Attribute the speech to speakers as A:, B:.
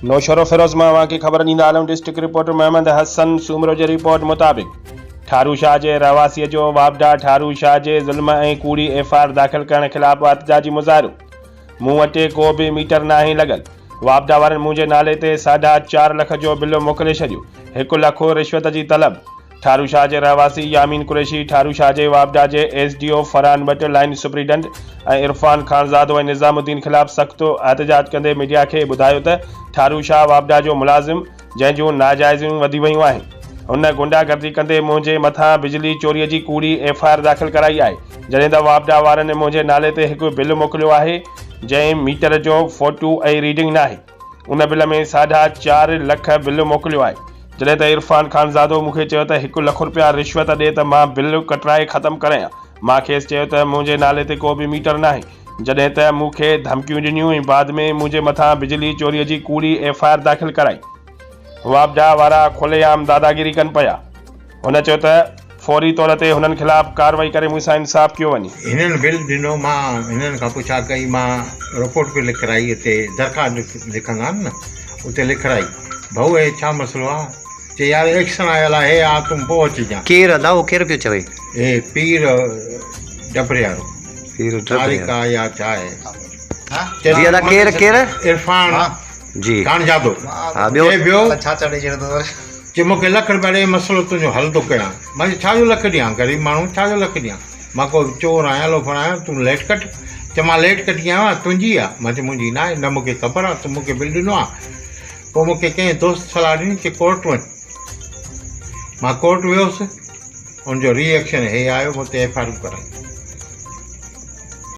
A: نوشهروفيروز مان اوهان کي خبر ڏيندا هلون ڊسٽرڪٽ رپورٽر محمد حسن سومرو جي رپورٽ مطابق ٺارو شاهه جي رهواسي جو واپڊا ٺارو شاهه جي ظلم ۽ ڪوڙي ايف I R داخل ڪرڻ خلاف احتجاجي مظاهرو مون وٽ ڪو به ميٽر ناهي لڳل واپڊا وارن منهنجي نالي تي ساڍا چار لک جو بل موڪلي ڇڏيو هڪ لک رشوت جي طلب ٺارو شاهه جي رهواسي يامين قريشي ٺارو شاهه جي واپڊا جي S D O Farhan Butt, line superintendent ۽ Irfan Khanzado ۽ Nizam Uddin خلاف سخت احتجاج ڪندي ميڊيا کي ٻڌايو ته ٺارو شاهه واپڊا جو ملازم جنهن جون ناجائزيون وڌي ويون آهن هن غنڊا گردي ڪندي منهنجي مٿان بجلي چوري جي ڪوڙي ايف I R داخل ڪرائي آهي جڏهن ته واپڊا وارن منهنجي نالي تي هڪ بل موڪليو آهي جنهن ميٽر جو فوٽو ۽ ريڊنگ ناهي. ان بل ۾ ساڍا چار لک بل موڪليو آهي، جڏهن ته عرفان خانزادو مون کي چيو ته هڪ لک رپيا رشوت ڏي ته مان بل ڪٽرائي ختم ڪرايان، مان کيس چيو ته منهنجي نالي تي ڪو به ميٽر ناهي، جڏهن ته مون کي ڌمڪيون ڏنيون ۽ بعد ۾ منهنجي مٿان بجلي چوري جي ڪوڙي ايف I R داخل ڪرائي. واپڊا وارا کلي عام داداگيري ڪن پيا. هن چيو ته فوري طور تي هنن خلاف ڪارروائي ڪري مون سان انصاف ڪيو وڃي.
B: هنن بل ڏنو مان هنن کان پڇا ڪئي مان رپورٽ به لکرائي اتي درخواست لکندا آهن نه اتي لکرائي ڀائو هي ڇا مسئلو آ چي يار ايڪشن آيل آهي هي آ تون پوء اچجان.
C: ڪير ادا اهو ڪير پيو چوي.
B: هي پير ڊبري وارو.
C: پير ڊبري
B: وارو. آ يا ڇا آهي.
C: جي ادا ڪير ڪير.
B: عرفان
C: جي
B: خانزادو.
C: ها ٻيو.
B: چي پيو. چي مون کي لک رپيا ڏي مسئلو تنهنجو حل ٿو ڪيان. مان چيو ڇا جو لک ڏيان غريب ماڻهو ڇا جو لک ڏيان مان ڪو چور آهيان لوفر آهيان تون ليٽ ڪٽ چي مان ليٽ ڪٽي آيو آهيان تنهنجي آ مان چيو منهنجي ناهي نه مون کي خبر آ تون مون کي بل ڏنو آ پوء مون کي ڪنهن دوست صلاح ڏني چي ڪورٽ وڃ مان ڪورٽ ويس ان جو ري ايڪشن هي آيو مون تي ايف I R ڪرائي.